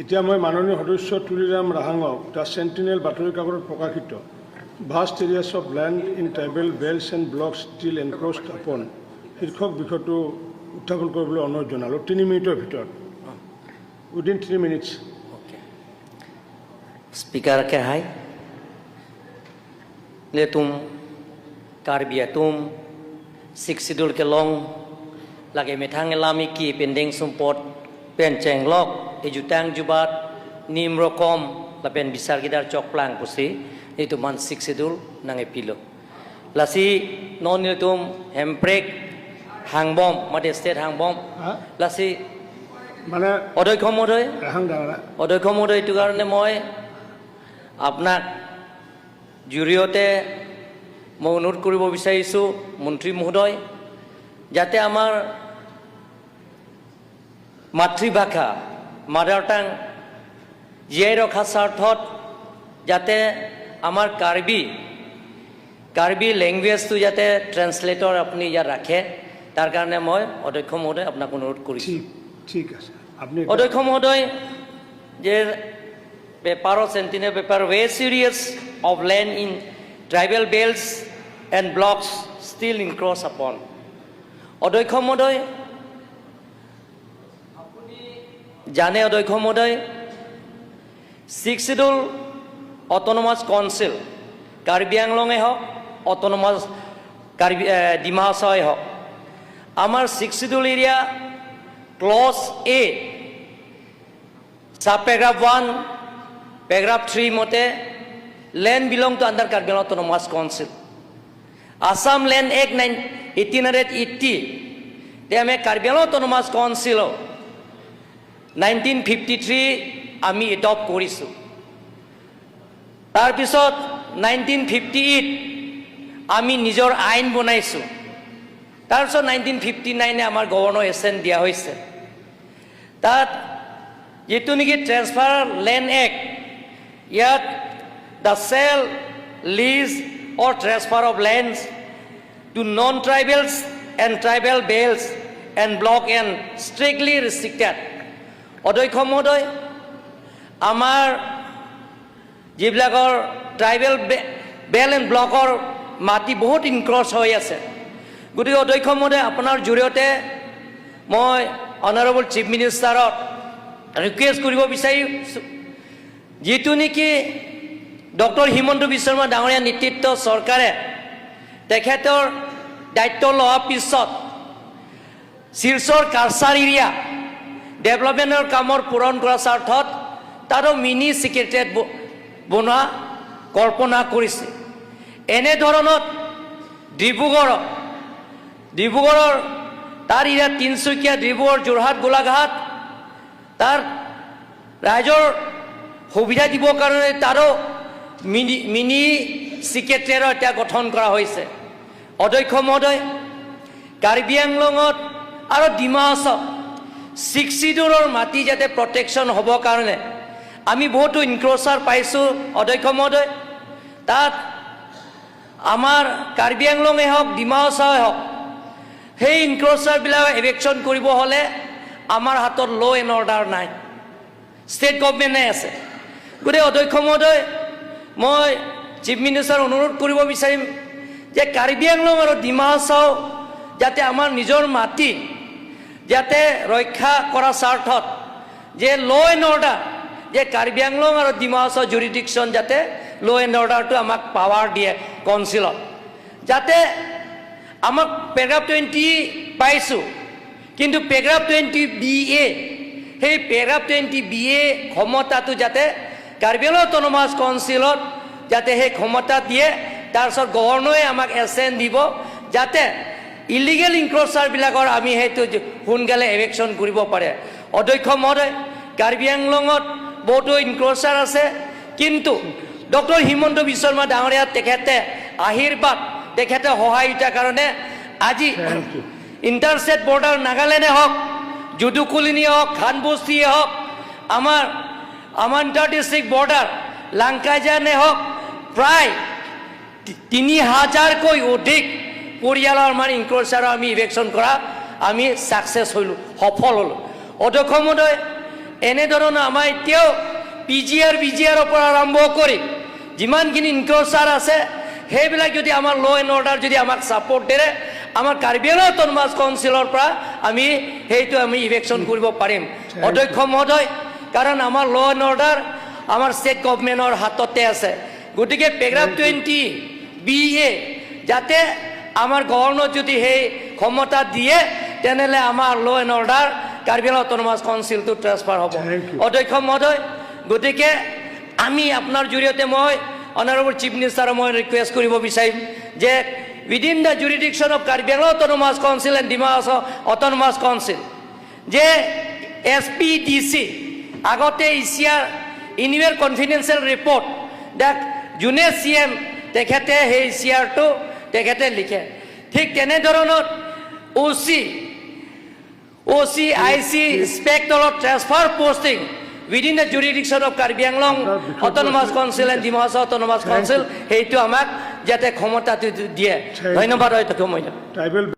এতিয়া মই মাননীয় সদস্য তুলিৰাম ৰাহাঙক the sentinel বাতৰি কাকতত প্ৰকাশিত "Vast areas of land in tribal belts and blocks still encroached upon" শীৰ্ষক বিষয়টো উত্থাপন কৰিবলৈ অনুৰোধ জনালোঁ 3 মিনিটৰ ভিতৰত, within 3 minutes. Speaker ke hai le tum Karbi atum Six Schedule ke long lage methang lami ki pending sumpot pen cheng lok ejutang jubat nim rokom la pen bisar kidar chok plang pusi itu man Six Schedule nang epilo lasi non tum hemprek hangbom mate state hangbom হা? Lasi মানে অধ্যক্ষ মহোদয়, ৰাহাং ডাঙৰা। অধ্যক্ষ মহোদয়, এইটো কাৰণে মই আপোনাক জৰিয়তে মই অনুৰোধ কৰিব বিচাৰিছোঁ মন্ত্ৰী মহোদয়, যাতে আমাৰ মাতৃভাষা, মাদাৰ টাং জীয়াই ৰখা স্বাৰ্থত যাতে আমাৰ কাৰ্বি লেংগুৱেজটো যাতে ট্ৰেন্সলেটৰ আপুনি ইয়াত ৰাখে, তাৰ কাৰণে মই অধ্যক্ষ মহোদয় আপোনাক অনুৰোধ কৰিছোঁ। ঠিক আছে, আপুনি অধ্যক্ষ মহোদয়, যে পেপাৰত, sentinel paper, "Vast areas of land in tribal belts and blocks still encroached upon." অধ্যক্ষ মহোদয়, আপুনি জানে অধ্যক্ষ মহোদয়, six schedule autonomous council Karbi আংলঙে হওক, অট'নমাছ কাৰ্বি ডিমা হাছাওৱে হওক, আমাৰ Six Schedule area clause A sub paragraph 1 paragraph 3 মতে land belong to under Karbi Anglong Autonomous Council. Assam Land Act 9 1880 তে আমি কাৰ্বি আংলং অট'নমাছ কাউন্সিল 1953 আমি এডপ্ট কৰিছোঁ। তাৰপিছত 1958 আমি নিজৰ আইন বনাইছোঁ। তাৰপিছত 1959-এ আমাৰ গভৰ্ণৰ এচেণ্ট দিয়া হৈছে। তাত যিটো নেকি ট্ৰেন্সফাৰ লেণ্ড এক্ট, ইয়াত the sale, lease or transfer of lands to non tribals and tribal belts and block and strictly restricted. অধ্যক্ষ মহোদয়, আমাৰ যিবিলাকৰ ট্ৰাইবেল বেল্ট এণ্ড ব্লকৰ মাটি বহুত ইনক্ৰচ হৈ আছে। গতিকে অধ্যক্ষ মহোদয়, আপোনাৰ জৰিয়তে মই অনাৰেবল চিফ মিনিষ্টাৰক ৰিকুৱেষ্ট কৰিব বিচাৰিছোঁ, যিটো নেকি ডক্টৰ হিমন্ত বিশ্ব শৰ্মা ডাঙৰীয়া নেতৃত্ব চৰকাৰে তেখেতৰ দায়িত্ব লোৱাৰ পিছত শিলচৰ কাছাৰ এৰিয়া ডেভেলপমেণ্টৰ কামৰ পূৰণ কৰাৰ স্বাৰ্থত তাৰো মিনি ছেক্ৰেটেৰিয়েট বনোৱা কল্পনা কৰিছে। এনেধৰণত ডিব্ৰুগড়ৰ তাৰ ইয়াত তিনিচুকীয়া, ডিব্ৰুগড়, যোৰহাট, গোলাঘাট, তাৰ ৰাইজৰ সুবিধা দিবৰ কাৰণে তাৰো মিনি ছেক্ৰেটেৰিয়েট এতিয়া গঠন কৰা হৈছে। অধ্যক্ষ মহোদয়, কাৰ্বি আংলঙত আৰু ডিমা হাছাও ছিক্স চিডুলৰ মাটি যাতে প্ৰটেকশ্যন হ'বৰ কাৰণে আমি বহুতো ইনক্ৰ'চাৰ পাইছোঁ। অধ্যক্ষ মহোদয়, তাত আমাৰ কাৰ্বি আংলঙে হওক, ডিমা হাছাওৱে হওক, সেই ইনক্ৰ'চাৰবিলাক এভিকশ্যন কৰিব হ'লে আমাৰ হাতত ল' এণ্ড অৰ্ডাৰ নাই, ষ্টেট গভমেণ্টে আছে। গতিকে অধ্যক্ষ মহোদয়, মই চিফ মিনিষ্টাৰ অনুৰোধ কৰিব বিচাৰিম যে কাৰ্বি আংলং আৰু ডিমা হাছাও যাতে আমাৰ নিজৰ মাটি যাতে ৰক্ষা কৰাৰ স্বাৰ্থত যে ল' এণ্ড অৰ্ডাৰ, যে কাৰ্বি আংলং আৰু ডিমা হাছাও জুৰিডিকশ্যন যাতে ল' এণ্ড অৰ্ডাৰটো আমাক পাৱাৰ দিয়ে কাউন্সিলত, যাতে আমাক পেৰাগ্ৰাফ 20 পাইছোঁ, কিন্তু পেৰাগ্ৰাফ 20 বি এ, সেই পেৰাগ্ৰাফ 20 বি এ ক্ষমতাটো যাতে কাৰ্বি আংলং অট'নমাছ কাউন্সিলত যাতে সেই ক্ষমতা দিয়ে, তাৰপিছত গভৰ্ণৰে আমাক এচেণ্ট দিব, যাতে ইলিগেল ইনক্ৰ'চাৰবিলাকৰ আমি সেইটো সোনকালে এভিকশ্যন কৰিব পাৰে। অধ্যক্ষ মহোদয়, কাৰ্বি আংলঙত বহুতো ইনক্ৰ'চাৰ আছে, কিন্তু ডক্টৰ হিমন্ত বিশ্ব শৰ্মা ডাঙৰীয়া তেখেতে আশীৰ্বাদ, তেখেতে সহায়িতাৰ কাৰণে আজি Thank you. Interstate border নাগালেণ্ডে হওক, যদু কলিনী হওক, খানবস্তিয়ে হওক, আমাৰ ইণ্টাৰ ডিষ্ট্ৰিক্ট বৰ্ডাৰ লাংকাইজানে হওক, প্ৰায় 3000কৈ অধিক পৰিয়ালৰ আমাৰ ইনক্ৰ'চাৰৰ আমি ইভিকশ্যন কৰা আমি ছাকচেছ হ'লোঁ, সফল হ'লোঁ। অধ্যক্ষ মহোদয়, এনেধৰণৰ আমাৰ এতিয়াও পিজিআৰ বিজিআৰৰ পৰা আৰম্ভ কৰি যিমানখিনি ইনক্ৰ'চাৰ আছে, সেইবিলাক যদি আমাৰ ল' এণ্ড অৰ্ডাৰ যদি আমাক ছাপৰ্ট দিয়ে, আমাৰ কাৰ্বি আংলং অট'নমাছ কাউন্সিলৰ পৰা আমি সেইটো আমি ইভিকশ্যন কৰিব পাৰিম, অধ্যক্ষ মহোদয়। কাৰণ আমাৰ ল' এণ্ড অৰ্ডাৰ আমাৰ ষ্টেট গভমেণ্টৰ হাততে আছে। গতিকে পেৰাগ্ৰাফ 20 BA যাতে আমাৰ গভৰ্ণৰ যদি সেই ক্ষমতা দিয়ে, তেনেহ'লে আমাৰ law' and order Karbi Anglong autonomous কাউন্সিলটো ট্ৰেন্সফাৰ হ'ব। Thank you. অধ্যক্ষ মহোদয়, গতিকে আমি আপোনাৰ জৰিয়তে মই অনাৰেবল চিফ মিনিষ্টাৰক মই ৰিকুৱেষ্ট কৰিব বিচাৰিম যে within the jurisdiction of Karbi Anglong Autonomous Council and Dima Hasao Autonomous Council যে এছ পি, ডি চি আগতে ECR, annual confidential report দাক যোনে চি এম, তেখেতে সেই ইচিআৰটো তেখেতে লিখে। ঠিক তেনেধৰণৰ অ' চি, I C, ইনস্পেক্টৰৰ transfer posting within the jurisdiction of Karbi Anglong আপোনাৰ বিষয়টো Autonomous Council and Dima Hasao Autonomous Council, সেইটো আমাক যাতে ক্ষমতাটো দিয়ে। Thank you. ধন্যবাদ, অধ্যক্ষ মহোদয়। ট্ৰাইবেল